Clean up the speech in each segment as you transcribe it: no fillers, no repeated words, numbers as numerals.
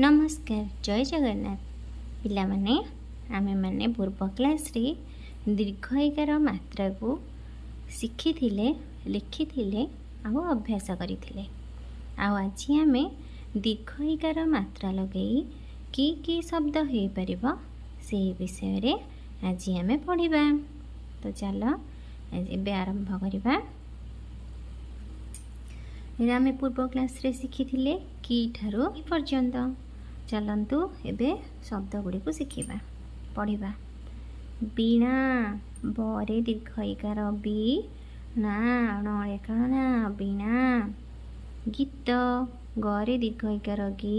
ନମସ୍କାର, ଜୟ ଜଗନ୍ନାଥ। ପିଲାମାନେ, ଆମେମାନେ ପୂର୍ବ କ୍ଲାସ୍ରେ ଦୀର୍ଘ ଇକାର ମାତ୍ରାକୁ ଶିଖିଥିଲେ, ଲେଖିଥିଲେ ଆଉ ଅଭ୍ୟାସ କରିଥିଲେ। ଆଉ ଆଜି ଆମେ ଦୀର୍ଘ ଇକାର ମାତ୍ରା ଲଗେଇ କି କି ଶବ୍ଦ ହେଇପାରିବ, ସେହି ବିଷୟରେ ଆଜି ଆମେ ପଢ଼ିବା। ତ ଚାଲ, ଏବେ ଆରମ୍ଭ କରିବା। ଏଇଟା ଆମେ ପୂର୍ବ କ୍ଲାସ୍ରେ ଶିଖିଥିଲେ କି ଠାରୁ ପର୍ଯ୍ୟନ୍ତ। ଚାଲନ୍ତୁ, ଏବେ ଶବ୍ଦ ଗୁଡ଼ିକୁ ଶିଖିବା, ପଢ଼ିବା। ବୀଣା। ବରେ ଦୀର୍ଘ ଇକାର ବି ନା, ଣରେ ନା, ବୀଣା। ଗୀତ। ଗରେ ଦୀର୍ଘ ଇକାର ଗୀ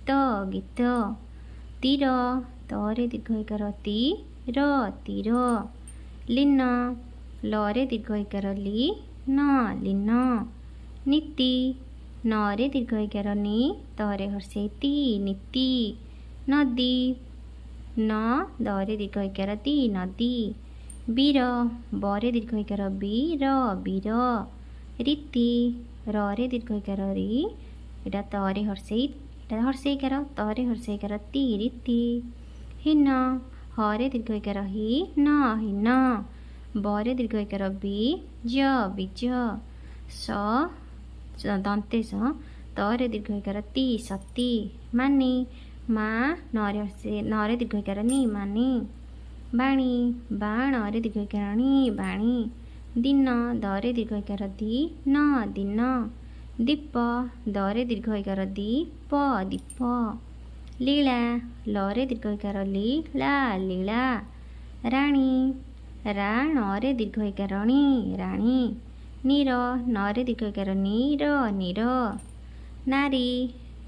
ତ, ଗୀତ। ତୀର। ତରେ ଦୀର୍ଘ ଇକାର ତି ର, ତୀର। ଲୀନ। ଲରେ ଦୀର୍ଘ ଇକାର ଲି ନ, ଲୀନ। ନୀତି। ନରେ ଦୀର୍ଘ ଇକାର ନି, ତରେ ହର୍ଷେଇ ତି, ନୀତି। ନଦୀ। ନ ଦରେ ଦୀର୍ଘ ଇକାର ଦି, ନଦୀ। ବୀର। ବରେ ଦୀର୍ଘ ଇକାର ବି ର, ବୀର। ରୀତି। ରରେ ଦୀର୍ଘ ଇକାର ରି, ଏଇଟା ତରେ ହର୍ଷେଇ, ଏଇଟା ହର୍ଷେଇକାର, ତରେ ହର୍ଷେଇକାର ତି, ରୀତି। ହୀନ। ହରେ ଦୀର୍ଘ ଇକାର ହି ନ, ହୀନ। ବରେ ଦୀର୍ଘ ଇକାର ବି ଜ, ବୀଜ। ସ ଦନ୍ତେଶ ତରେ ଦୀର୍ଘ ଇକାର ତି, ସତୀ। ମାନି। ମା ନରେ ନରେ ଦୀର୍ଘ ଇକାର ନି, ମାନି। ବାଣୀ। ବାଣରେ ଦୀର୍ଘ ଇକାର ଣୀ, ବାଣୀ। ଦିନ। ଦରେ ଦୀର୍ଘ ଇକାର ଦି ନ, ଦିନ। ଦୀପ। ଦରେ ଦୀର୍ଘ ଇକାର ଦି ପ, ଦୀପ। ଲୀଳା। ଲରେ ଦୀର୍ଘ ଇକାର ଲି ଳା, ଲୀଳା। ରାଣୀ। ରା ଣରେ ଦୀର୍ଘ ଇକାର ଣୀ, ରାଣୀ। ନୀର। ନରେ ଦୀର୍ଘ ଇକାର ନି ର, ନୀର। ନାରୀ।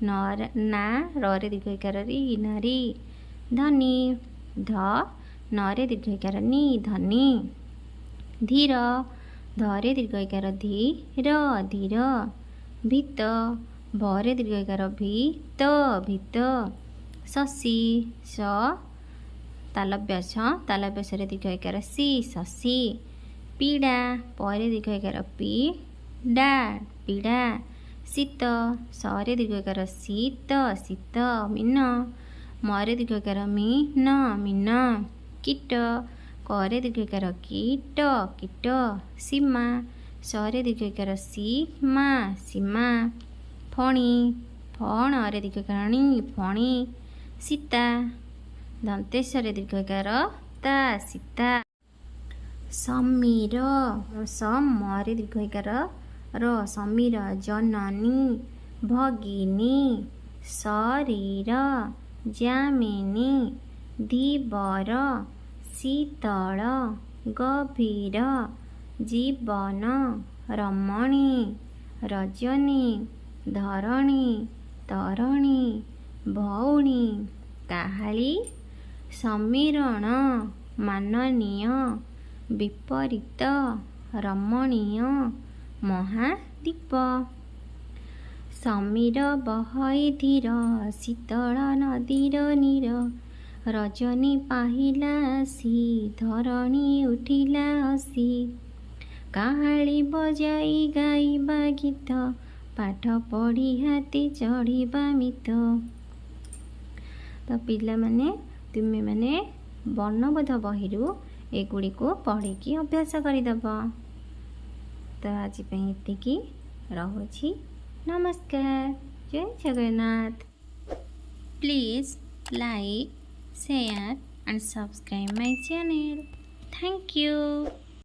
ନା ରରେ ଦୀର୍ଘ ଇକାର ରି, ନାରୀ। ଧନୀ। ଧ ନରେ ଦୀର୍ଘ ଇକାର ନି, ଧନୀ। ଧୀର। ଧରେ ଦୀର୍ଘ ଇକାର ଧୀ ର, ଧୀର। ଭୀତ। ଭରେ ଦୀର୍ଘ ଇକାର ଭି ତ, ଭୀତ। ଶଶୀ। ସ ତାଲବ୍ୟ ସ, ତାଲବ୍ୟ ସରେ ଦୀର୍ଘ ଇକାର ସି, ଶଶୀ। ପୀଡ଼ା। ପରେ ଦୀର୍ଘ ଇକାର ପି ଡା, ପୀଡ଼ା। ଶୀତ। ସରେ ଦୀର୍ଘ ଇକାର ଶୀତ, ଶୀତ। ମୀନ। ମରେ ଦୀର୍ଘ ଇକାର ମି ନ, ମୀନ। କୀଟ। କରେ ଦୀର୍ଘ ଇକାର କୀଟ, କୀଟ। ସୀମା। ସରେ ଦୀର୍ଘ ଇକାର ସି ମା, ସୀମା। ଫଣୀ। ଫଣରେ ଦୀର୍ଘ ଇକାର ଣୀ, ଫଣୀ। ସୀତା। ଦନ୍ତେଶ୍ୱରେ ଦୀର୍ଘ ଇକାର ତା, ସୀତା। ସମୀର। ସ ମରେ ଦୀର୍ଘ ଇକାର ର, ସମୀର। ଜନନୀ। ଭଗିନୀ। ଶରୀର। ଯାମିନୀ। ଧୀବର। ଶୀତଳ। ଗଭୀର। ଜୀବନ। ରମଣୀ। ରଜନୀ। ଧରଣୀ। ତରଣୀ। ଭଉଣୀ। କାହାଳୀ। ସମୀରଣ। ମାନନୀୟ। ବିପରୀତ। ରମଣୀୟ। ମହାଦୀପ। ସମୀର ବହଇ ଧୀର, ଶୀତଳ ନଦୀର ନୀର। ରଜନୀ ପାହିଲା ଆସି, ଧରଣୀ ଉଠିଲା ହସି। କାହାଳୀ ବଜାଇ ଗାଇବା ଗୀତ, ପାଠ ପଢ଼ି ହାତୀ ଚଢ଼ିବା ମିତ। ତ ପିଲାମାନେ, ତୁମେମାନେ ବର୍ଣ୍ଣବୋଧ ବହିରୁ ଏଗୁଡ଼ିକୁ ପଢ଼ିକି ଅଭ୍ୟାସ କରିଦେବ। ତ ଆଜି ପାଇଁ ଏତିକି ରହୁଛି। ନମସ୍କାର, ଜୟ Jagannath. Please like, share and subscribe my channel. Thank you.